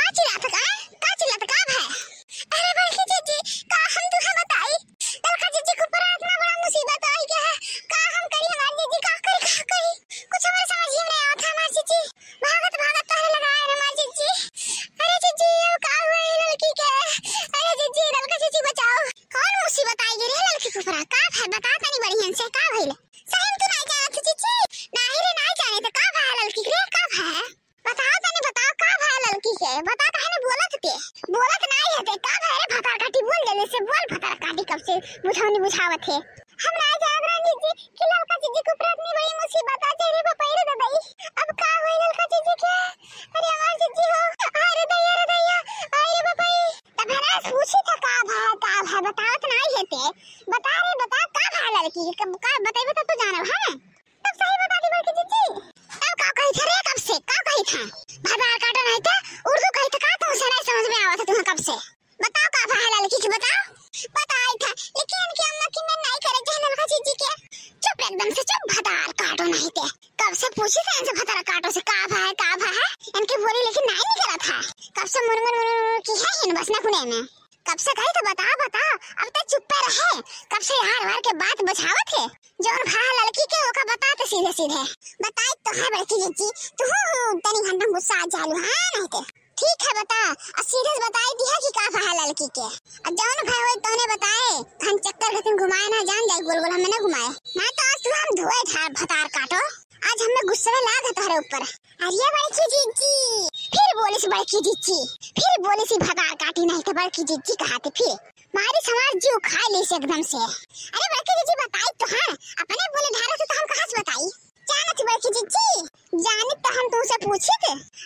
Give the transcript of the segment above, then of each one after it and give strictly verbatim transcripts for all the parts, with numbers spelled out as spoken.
का चिल्लात का? का चिल्लात का भा? अरे बड़की जिज्जी, का हम तुहे बताई? ललका जिज्जी के ऊपर इतना बड़ा मुसीबत आई गया है। का हम करी हमार जिज्जी, का करी, का करी? कुछ हमरे समझ ही में नहीं आवत है हमार जिज्जी। भागत भागत तोहरे लगे आए हमार जिज्जी। अरे जिज्जी, अब का हुआ है ललकी के? अरे जिज्जी, ललका जिज्जी बचाओ। कौन मुसीबत आई रे ललकी के ऊपर? का भा? बता तनी बढ़िया से, का भइल? सही में तू नहीं जानत है जिज्जी? नहीं रे, नहीं जाने तो का भा ललकी के रे, का भा? बताओ तनी, बताओ, का भा ललकी के? बता, काहे न बोलत ते? बोलत नाई है ते, का भा रे भतार काटी? बोल जल्दी से, बोल भतार काटी, कब से बुझौनी बुझावत है। हम नाई जानत रहन जिज्जी कि ललका जिज्जी के ऊपर इतनी बड़ी मुसीबत आ जाए रे बपई रे ददई। अब का होई ललका जिज्जी के? अरे हमार जिज्जी हो, अरे दैया रे दैया, अरे बपई। तब है ना पूछी था का भा, का भा, बतावत नाई है ते। बता रे बता, का भा ललकी के? कब का बतइबे तब तो जानब है। तब सही बता दी बड़की जिज्जी। तब का कही था रे कब से? का कही था? भतार काटो नहीं थे, उर्दू कही था का? तुमसे नहीं समझ में आवत है तुम्हें कब से? बताओ का भा है ललकी के, बताओ। बताई था, लेकिन इनकी अम्मा की मैं नहीं करे चाहे ललका जिज्जी के। चुप एकदम से चुप, भतार काटो नहीं थे। कब से पूछी था इनसे भतार काटो से का भा है, का भा है? इनके बोली लेकिन नहीं निकला था। कब से मुन मुन मुन मुन की है इन बस नखुने में। कब से कही तो बता, बता, अब तो चुप्पे रहे। कब से यार वार के बात बचावत है? जौन भा ललकी के ओका बता तो सीधे सीधे। बताई तो है बड़की जिज्जी, तू हूँ, हूँ, तनी घंटा गुस्सा आ जालू, हाँ नहीं ते। ठीक है बता, और सीधे से बताई दिया कि का भा ललकी के। और जौन भा होई तौने बताए, घन चक्कर घतिन घुमाए ना जान जाए, गोल गोल हमें ना घुमाए। ना तो आज तू हम धोए धार भतार काटो। आज हमें गुस्से में लाग है तोहरे ऊपर। अरे बड़की जिज्जी, फिर बोलिस बड़की जिज्जी, फिर बोलिस भतार काटी नहीं तो बड़की जिज्जी कहा थे फिर। मारी समाज जीव खा लीस एकदम से। अरे बड़की जिज्जी बताई तो है, अपने बोले ढारे से तो हम कहाँ से बताई? जानत बड़की जिज्जी, जानित तो हम तुमसे पूछित,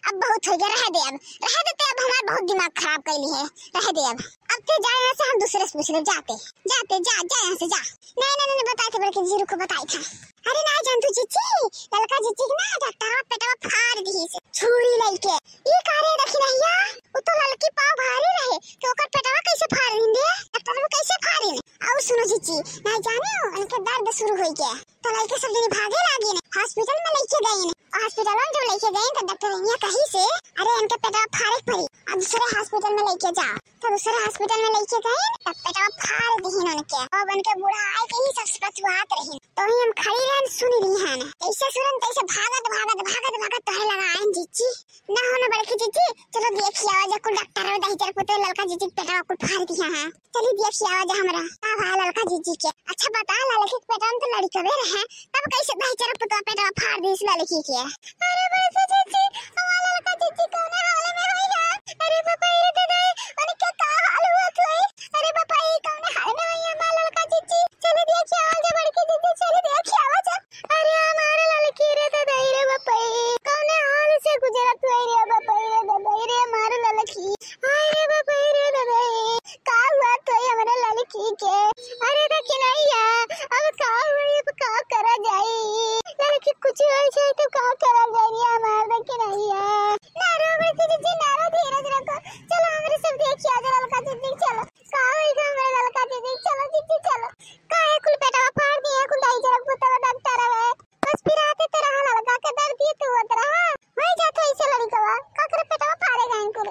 अब बहुत हो गया, रह दे अब, रह देते अब, हमार बहुत दिमाग खराब कैली है, रह दे अब। अब फिर जा यहाँ से, हम दूसरे से पूछ ले, जाते, जाते, जा, जा यहाँ से, जा। नहीं, नहीं, नहीं, बताई थे बड़की जिज्जी, रुको, बताई था। अरे ना जानतू जिज्जी, ललका जिज्जी के ना डॉक्टर पेटवा फाड़ दी से छुरी लेके। ई का रे दखिनहिया, उ तो ललकी पाव भारी रहे, तो ओकर पेटवा कैसे फाड़ दिन रे? डॉक्टर वो कैसे फाड़िन? और सुनो जिज्जी, ना जाने हो, उनके दर्द शुरू हो गया। तो लइके सब जने भागे लागिन, हॉस्पिटल में लइके गइन। और हॉस्पिटल में जब लइके गइन तो डॉक्टरनिया कही से, "अरे इनके पेटवा फाड़े के पड़ी, और दूसरे हॉस्पिटल में लइके जाओ।" तो दूसरे हॉस्पिटल में लइके गइन, तब पेटवा फाड़ दिहिन उनके। अब उनके बुढ़ाई के ही सब पछुआत रहिन। तो ही हम खड़ी रहन, सुन रही हन। कैसे सुनन, तैसे भागत, भागत, भागत, भागत तोहरे लगा आइन जिज्जी। ना हो ना बड़की जिज्जी, चलो देखी आवा जा, कुल डॉक्टर और दही जरा पुत्र ललका जिज्जी के पेटवा कुल फाड़ दिया है। चली देखी आवा जा हमरा। का भा ललका जिज्जी के? अच्छा बता, ललकी के पेटवा में तो लड़कवे रहे, तब कैसे दही जरा पुत्र पेटवा फाड़ दी इस ललकी के? अरे बड़की जिज्जी, हमार ललका जिज्जी कौने हाल में होई है? अरे बापा रे दादा, उनके का हाल हुआ थोई? अरे बापा, ई कौने हाल में होई हमार ललका जिज्जी? चली देखी आवा जा बड़की जिज्जी, चली देखी आवा जा। अरे हमार ललकी रे ददई रे बपई, कौने हाल से गुजरत हुई रे बपई रे ददई रे हमार ललकी। हाय रे बपई रे ददई, का हुआ तो हमरे ललकी के? अरे दखिनहिया, अब का हुई, अब का करा जाई? ललकी कुछ हो जाए तो का करा जाई रे हमार दखिनहिया? ना रो बड़की जिज्जी, ना रो, धीरज रखो। चलो हमरे सब देखी आवा जा ललका जिज्जी, चलो। का होई गा हमरे ललका जिज्जी? चलो जिज्जी चलो। काहे कुल पेटवा फाड़ दिए, कुल दही जरा पुतवा डॉक्टर हवे। बस पिराते तो रहा ललका के दर्द ये तो होत रहा। होई जात है इसे लड़कवा, काकरे पेटवा फाड़े गए कुल।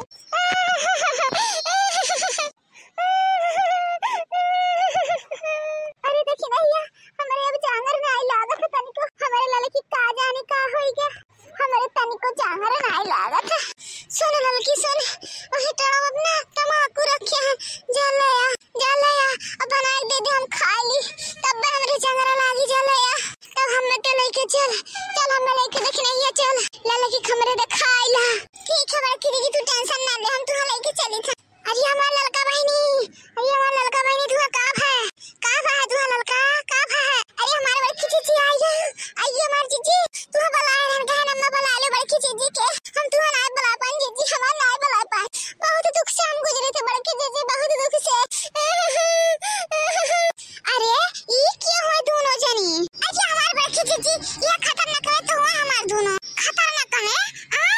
अरे दखिनहिया, हमरे अब जांगर नाई लागत है तनिको। हमरे ललकी का जाने का होई गा। हमरे तनिको जांगर नाई लागत है। सुन ललकी सुन, वही टड़वा में ना तमाकू रखे हैं, जा ले आ, जा ले आ, अब बनाए दे दे, हम खा ली, तब हमरे जांगर लागी, जा ले आ, तब हमें के लेके चल, चल हमें लेके दखिनहिया चल, ललकी हमरे देखाई ला। ठीक है बड़की दीदी, तू टेंशन ना ले, हम तुहा लेके चली था। अरे हमार ललका बहिनी, अरे हमार ललका बहिनी, तुहा का भा, का भा है तुहा ललका, का भा है? अरे हमार बड़की जिज्जी आई है, आई है हमार जिज्जी, तुहा बुलाए रहन, कहन अम्मा बुला लो बड़की जिज्जी के, हम तुहा नाय बुला पाएन जिज्जी, हमार नाय बुला पाएन, बहुत दुख से हम गुजरे थे बड़की जिज्जी, बहुत दुख से। अरे ई क्या हुआ दोनों जनी? अरे हमार बड़की जिज्जी, ये खतरनाक है तो हुआ हमार दोनों, खतरनाक है, आ?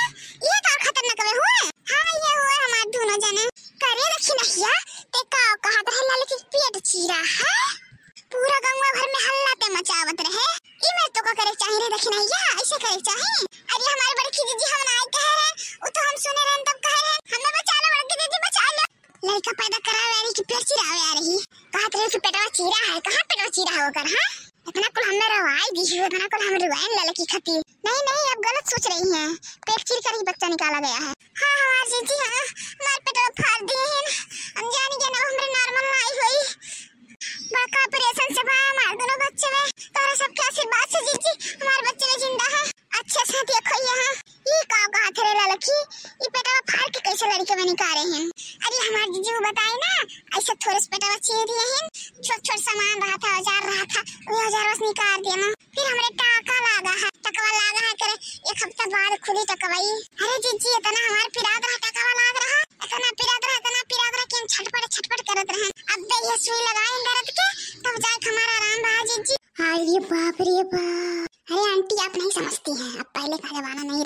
ये का खतरनाक है हुआ? हाँ, ये हुआ हमार दोनों जने। करे दखिनहिया, चीरा है, कहाँ पेटवा चीरा है ओकर, हाँ? इतना कुल हमें रवाई दी है, इतना कुल हम रुआइन ललकी खती। नहीं, नहीं, अब गलत सोच रही हैं। पेट चीर कर ही बच्चा निकाला गया है। हाँ, हमार जीजी, हाँ, हमार पेटवा फाड़ दिए हैं। हम जानी के ना हमरे normal ना आई हुई। बड़का operation से बा हमार दोनों बच्चे में। तोहरा सबके आशीर्वाद से जीजी, हमार बच्चे में जिंदा है। अच्छे से देखो यहाँ, ई का कहा थे रे ललकी, ई पेटवा फाड़ के कैसे लड़के में निकाले हैं? अरे हमार जीजी वो बताए ना, ऐसे थोड़े से पेटवा चीर दिए हैं, छोट छोट सामान रहा था, औजार रहा था, वो औजार बस निकाल दिया ना। फिर हमरे टाका लागा है, टकवा लागा है करे, एक हफ्ता बाद खुली टकवाई। अरे जीजी, इतना हमार पिरात रहा, टकवा लाग रहा, इतना पिरात रहा, इतना पिरात रहा कि हम छटपट छटपट करत रहे। अब दे ये सुई लगाए दर्द के, तब जाए हमारा आराम रहा जीजी। हाय रे बाप रे बाप। अरे आंटी, आप नहीं समझती हैं, अब पहले का जमाना नहीं